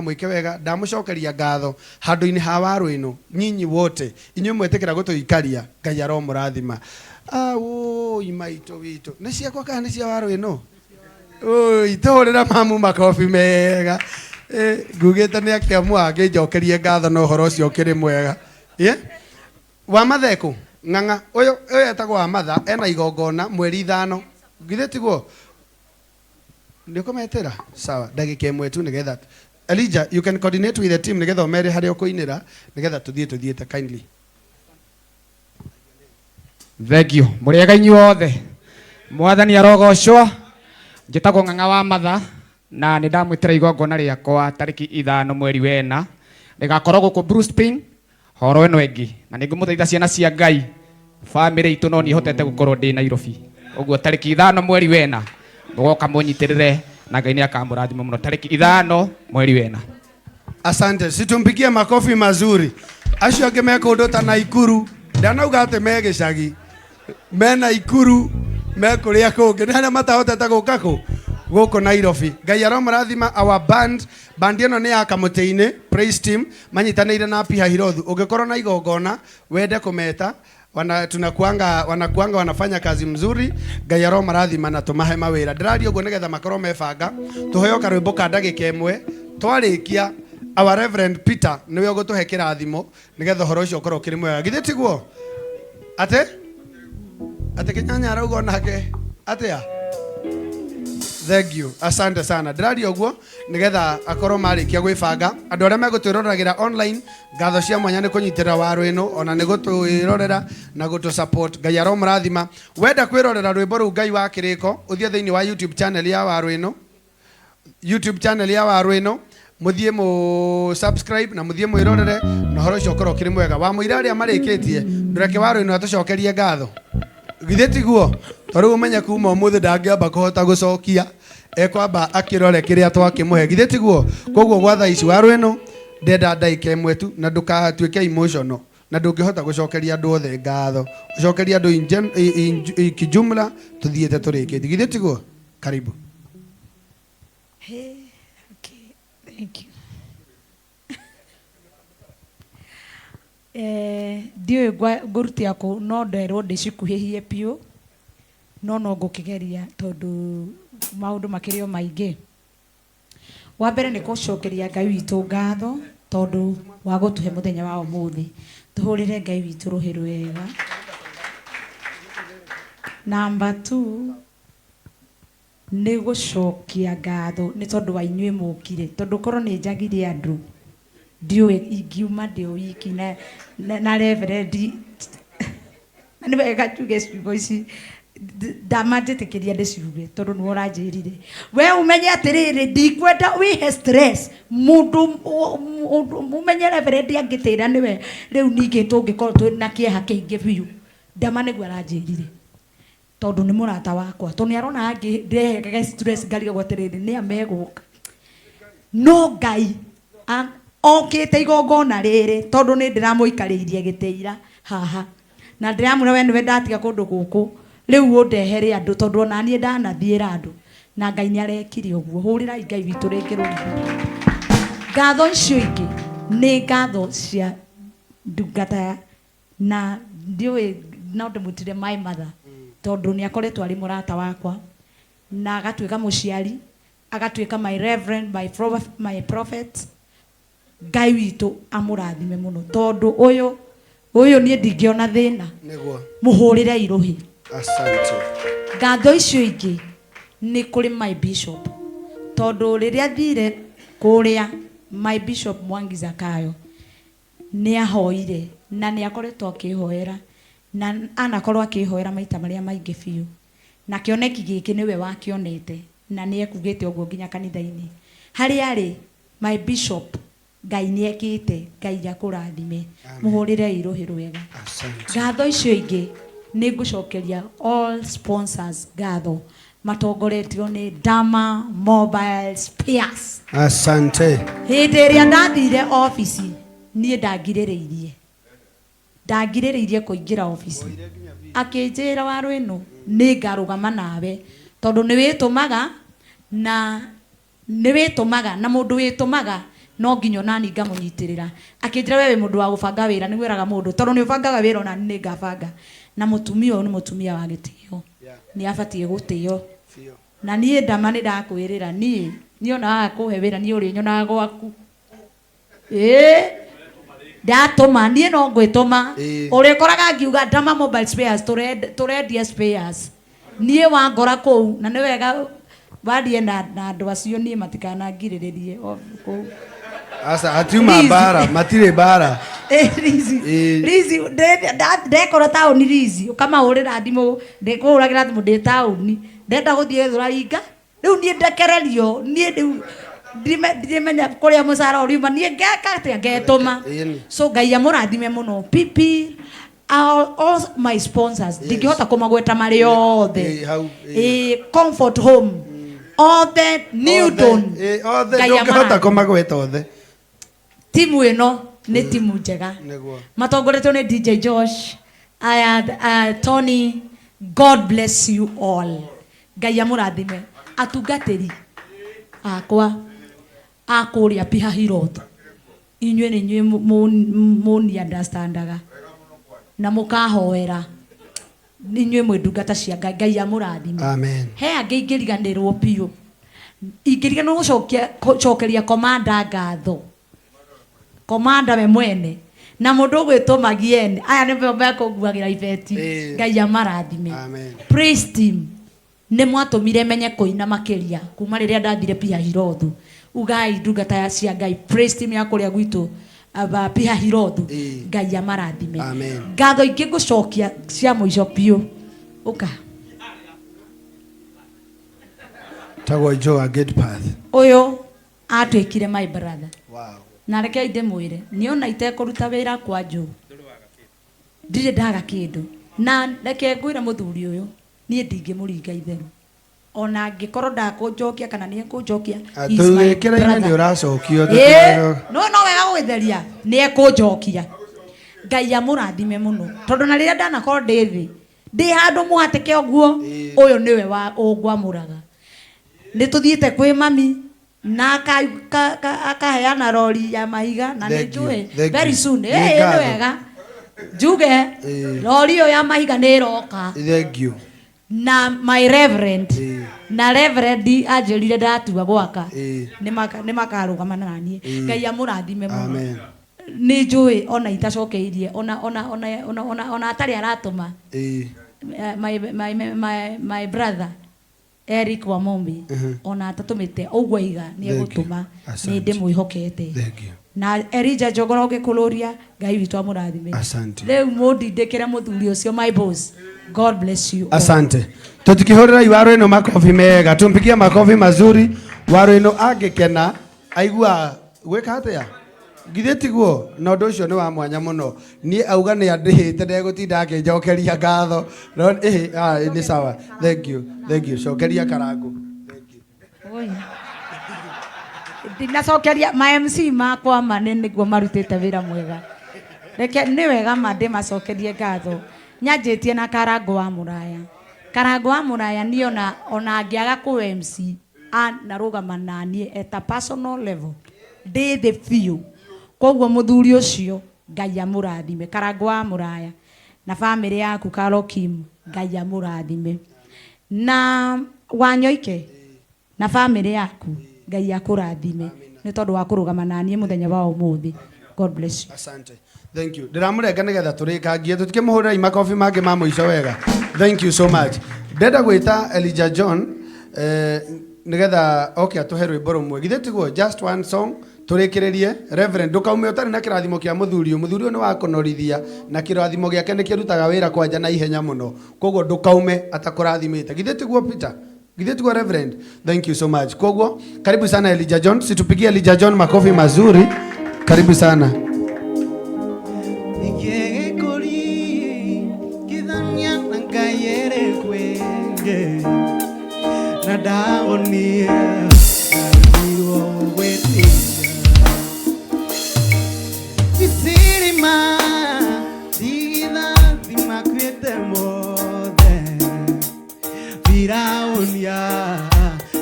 Mwĩke wega. Ndamũcokeria ngatho handũ-inĩ ha waru ĩno. Nyinyi wote inyuĩ mwetĩkĩra gũtũikaria, Ngai aromũrathima. Awũi maitũ witũ, nĩ ciakwa kana nĩ cia waru ĩno? Ũi, tũhũrĩra mamu makobi mega. Ngugĩte nĩ akĩamua angĩnjokerie ngatho na ũhoro ũcio ũkĩrĩ mwega. Yeah? Wa mathekũ ng'ang'a ũyũ, ũyũ etagwo wa matha, ena igongona mweri 5, githĩ tiguo? Nĩ ũkũmetĩra sawa, ndagĩka ĩmwe tu, nĩgetha Elijah, you can coordinate with the team nĩgetha ũmere harĩa ũkũinĩra, nĩgetha tũthiĩ tũthiĩte kindly. Thank you. Mũrĩega inyuothe. Mwathani arogocwo. Njĩtagwo Ng'ang'a wa Matha na nĩ ndamwĩtĩra igongona rĩakwa tarĩki 5 mweri wena. Rĩgakorwo gũkũ Bruce Payne horo ĩno ĩngĩ, na nĩ ngũmũthaitha ciana cia Ngai, bamĩrĩ itũ no niĩ hotete gũkorwo ndĩ Nairobi. Ũguo tarĩki 5 mweri wena mũgoka mũnyitĩrĩre na Ngai nĩ akamũrathima mũno. Tarĩki 5 mweri wena. Asante, situmpigie makofi mazuri. Acio angĩ me kũndũ ta Naikuru, ndanauga atĩ me gĩcagi, me Naikuru, me kũrĩa kũngĩ, nĩ harĩa matahotete gũka kũ gũkũ Nairobi. Ngai aromũrathima. Our band, band ĩno nĩ ya Kamũtĩ-inĩ praise team, manyitanĩire na Piha Hirothu. Ũngĩkorwo na igongona wende kũmeta, wana tunakuanga, wanakuanga wanafanya kazi mzuri. Ngai aromarathima na tumahe mawĩra. Ndĩraria ũguo nĩgetha makorwo mebanga. Tũheo karwĩmbo ka ndagĩka ĩmwe, twarĩkia our Reverend Peter nĩwe ũgũtũhe kĩrathimo, nĩgetha ũhoro ũcio ũkorwo ũkĩrĩ mwega, githĩ tiguo? Atĩ atĩ kĩnyanya arauga onake atĩa? Thank you, asante sana. Ndĩraria ũguo nĩgetha akorwo marĩkia gwĩbanga. Andũ arĩa megũtwĩroragĩra online, ngatho cia mwanya nĩ kũnyitĩrĩra waru ĩno, ona nĩ gũtwĩrorera na gũtũ support. Ngai aromũrathima. Wenda kwĩrorera rwĩmbo rũu Ngai wa kĩrĩko, ũthiĩ thĩinĩ wa YouTube channel ya waru ĩno, YouTube channel ya waru ĩno, mũthiĩ mũ subscribe na mũthiĩ mwĩrorere, na ũhoro ũcio ũkorwo ũkĩrĩ mwega. Wa mũira arĩa marĩkĩtie, ndũreke waru ĩno atũcokerie ngatho, githĩ tiguo? Tondũ rĩu ũmenye kuma ũmũthĩ ndangĩamba kũhota gũcokia, ekwamba akĩrore kĩrĩa twakĩmũhe, githĩ tiguo? Koguo gwa thaa ici waru ĩno ndenda ndagĩka ĩmwe tu, na ndũkatuĩke emotional, na ndũngĩhota gũcokeria andũ othe ngatho, ũcokerie andũ in kijumla, tũthiĩte tũrĩkĩtie, githĩ tiguo? Karibu. Hey, okay, thank you. Ndiũĩ ngũrutia kũ, no nderwo ndĩcikuhĩhie biũ, no no ngũkĩgeria tondũ maũndũ makĩrĩ o maingĩ. Wa mbere nĩ gũcokeria Ngai witũ ngatho tondũ wa gũtũhe mũthenya wa ũmũthĩ. Tũhũrĩre Ngai witũ rũhĩ rwega. Number 2 nĩ gũcokia ngatho nĩ tondũ wa inyuĩ mũkire, tondũ korwo nĩ njagire andũ, ndiũĩ ingiuma ndĩ o wiki na reverend. Na nĩ wega njuge ciugo ici, ndamanjĩtĩkĩria ndĩciuge tondũ nĩwe ũranjĩrire. We ũmenye atĩrĩrĩ, ndikwenda wĩhe stress mũndũ ũmenye reverend angĩtĩra nĩwe rĩu ningĩ tũngĩkorwo twĩ na kĩeha kĩingĩ biũ. Ndama nĩguo aranjĩrire, tondũ nĩ mũrata wakwa, tondũ nĩ arona angĩ ndehege stress, ngarigagwo atĩrĩrĩ, nĩ a megũka. No Ngai okĩte igongona rĩrĩ, tondũ nĩ ndĩramũikarĩirie gĩtĩ ira haha, na ndĩramwĩra we nĩwe ndatiga kũndũ gũkũ, rĩu ũndehere andũ, tondũ ona niĩ ndanathiĩra andũ, na Ngai nĩ arekire ũguo. Hũrĩrai Ngai witũ rĩngĩ rũrĩ. Ngatho icio ingĩ nĩ ngatho cia ndungata, na ndiũĩ no ndĩmwĩtire my mother, tondũ nĩ akoretwo arĩ mũrata wakwa na agatuĩka mũciari, agatuĩka my reverend, my prophet. Ngai witũ amũrathime mũno, tondũ ũyũ ũyũ niĩ ndingĩona thĩna. Nĩguo. Mũhũrĩre irũhi. Asante. Ngatho icio ingĩ nĩ kũrĩ my bishop, tondũ rĩrĩa thire kũrĩa, my bishop Mwangi Zakayo nĩ ahoire na nĩ akoretwo akĩhoera, na anakorwo akĩhoera maita marĩa maingĩ biũ, na kĩoneki gĩkĩ nĩwe wakĩonete, na nĩ ekugĩte ũguo nginya kanitha-inĩ harĩa arĩ. My bishop, Ngai nĩ ekĩte, Ngai akũrathime. Mũhũrĩre irũhi rwega. Asante. Ngatho icio ingĩ nĩ ngũcokeria all sponsors ngatho, matongoretio nĩ Dama Mobile Spares. Asante. Hĩndĩ ĩrĩa ndathire obici, niĩ ndangirĩrĩirie kũingĩra obici, akĩnjĩra, waru ĩno nĩ ngarũgama nawe, tondũ nĩ wĩtũmaga na nĩ wĩtũmaga, na mũndũ wĩtũmaga No nginya onani ngamũnyitĩrĩra. Akĩnjĩra we wĩ mũndũ wa gũbanga wĩra, nĩ wĩraga mũndũ tondũ nĩ ũbangaga wĩra onani nĩ ngabanga. Na mũtumia ũyũ nĩ mũtumia wa gĩtĩo, nĩ abatiĩ gũtĩo. Na niĩ ndama nĩ ndakwĩrĩra, niĩ niĩ ona waga kũhe wĩra niĩ ũrĩnyonaga gwaku. Ĩĩ ndatũma niĩ no ngwĩtũma. Ũrĩkoraga ngiuga Ndama Mobile Spares, tũrendia spares. Niĩ wangora kũu, na nĩ wega warie na andũ acio, niĩ matikanangirĩrĩrie kũu. Aca, hatiuma mbara, matirĩ mbara. Lizi, ndekora taũni Lizi, ũkamahũrĩra thimũ, ndĩkũhũragĩra thimũ ndĩ taũni, ndenda gũthiĩ Gĩthũrai-inga, rĩu niĩ ndekererio, niĩ rĩu ndimenya kũrĩa mũcara ũriuma, niĩ ngeka atĩa, ngetũma. So Ngai amũrathime mũno. Pipi, all my sponsors, ndingĩhota kũmagweta marĩ othe. Comfort Home, othe, Newton. Othe, ndũngĩhota kũmagweta othe. Timu ĩno nĩ timu njega. Matongoretio nĩ DJ Josh, Tony, God bless you all. Ngai amũrathime. Atungatĩri akwa a kũrĩa Pihahirotho, inyuĩ nĩ inyuĩ mũni understandaga na mũkahoera. Inyuĩ mwĩ ndungata cia Ngai, Ngai amũrathime. Amen. He angĩ ingĩriganĩrwo biũ, ingĩriganĩrwo gũcokeria komanda ngatho, komanda we mwene na mũndũ ũgwĩtwo Magiene, aya nĩo mekũnguagĩra ibeti. Ngai amarathime. Amen. Praise team, nĩ mwatũmire menye kũina makĩria kuma rĩrĩa ndathire Pihahirothu. Ugai ndungata ya cia Ngai, praise team ya kũrĩa gwitũ Pihahirothu, Ngai amarathime. Amen. Ngatho ingĩ ngũcokia cia mũico biũ. Ũka. Tagwo Joe Gate Path. Ũyũ atuĩkire my brother. Wow. Na reke ndĩmwĩre, niĩ ona itekũruta wĩra kwa Joe, ndirĩ ndaga kĩndũ. Na reke ngwĩre mũthuri ũyũ, niĩ ndingĩmũringa itherũ. Ona angĩkorwo ndakũnjokia kana nĩ ekũnjokia, he is my Tũgĩkĩra-inĩ nĩ brother. ũracokio. No no wega gũgĩtheria, nĩ ekũnjokia. Ngai amũrathime mũno, tondũ na rĩrĩa ndanakorwo ndĩ thĩ, ndĩ handũ mũhatĩke ũguo, ũyũ nĩwe wa ũngwamũraga. Nĩ tũthiĩte kwĩ mami na akaheana rori ya mahiga, na nĩ njũĩ very soon. Nĩ wega njuge rori ĩyo ya mahiga nĩ ĩroka. Thank you. Na my reverend, na reverend anjĩrire ndatua gwaka, nĩ makarũgama na niĩ. Ngai amũrathime mũno. Nĩ njũĩ ona itacokeirie, ona atarĩ aratũma. My brother Eric Wamombi, ona atatũmĩte ũguo aiga nĩ egũtũma, nĩ ndĩmwĩhokete. Na Elijah Njogoro ũngĩkũrũria, Ngai witũ amũrathime. Asante. Rĩu mũndindĩkĩre mũthuri ũcio, my boss. God bless you all. Asante. Tutikihurira iwaro ino makofi mega, tumpigie makofi mazuri. Waro ino angĩkena aigua gwĩka atĩa? Githĩ tiguo? Na ũndũ ũcio nĩ wa mwanya mũno. Niĩ auga nĩ andĩhĩte ndegũtinda akĩnjokeria ngatho. No nĩ sawa. Thank you. Thank you. Cokeria karangu. Thank you. Ndinacokeria ma MC makwa ma nĩ nĩguo marutĩte wĩra mwega. Reke nĩ wega ma ndĩmacokerie ngatho. Nyanjĩtie na Karango wa Mũraya. Karango wa Mũraya niĩ ona angĩaga kũ MC anarũgama na niĩ at a personal level. Ndĩ thĩ biũ. Koguo mũthuri ũcio Ngai amũrathime. Karango wa Mũraya na famĩlĩ yaku Karo Kim, Ngai amũrathime. Na Wanyoike na famĩlĩ yaku, Ngai akũrathime nĩ tondũ wa kũrũgama na niĩ mũthenya wa ũmũthĩ. God bless you. Asante. Thank you. Ndĩramũrenga nĩgetha tũrĩkangie, tũtikĩmũhũrĩra makobi mangĩ ma mũico wega. Thank you so much. Ndenda gwĩta Elijah John nĩgetha oke atũhe rwĩmbo rũmwe. Githĩ tiguo? Just one song tũrĩkĩrĩrie. Reverend, ndũkaume ũtarĩ na kĩrathimo kĩa mũthuri ũyũ. Mũthuri ũyũ nĩ wa kũnorithia na kĩrathimo gĩake nĩ kĩrutaga wĩra kwanja na ihenya mũno. Koguo ndũkaume atakũrathimĩte. Githĩ tiguo Peter? Githĩ tiguo Reverend? Thank you so much. Koguo karibu sana Elijah John. Situpigie Elijah John makofi mazuri. Karibu sana.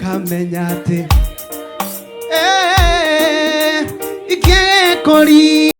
Kamenya ati Kori.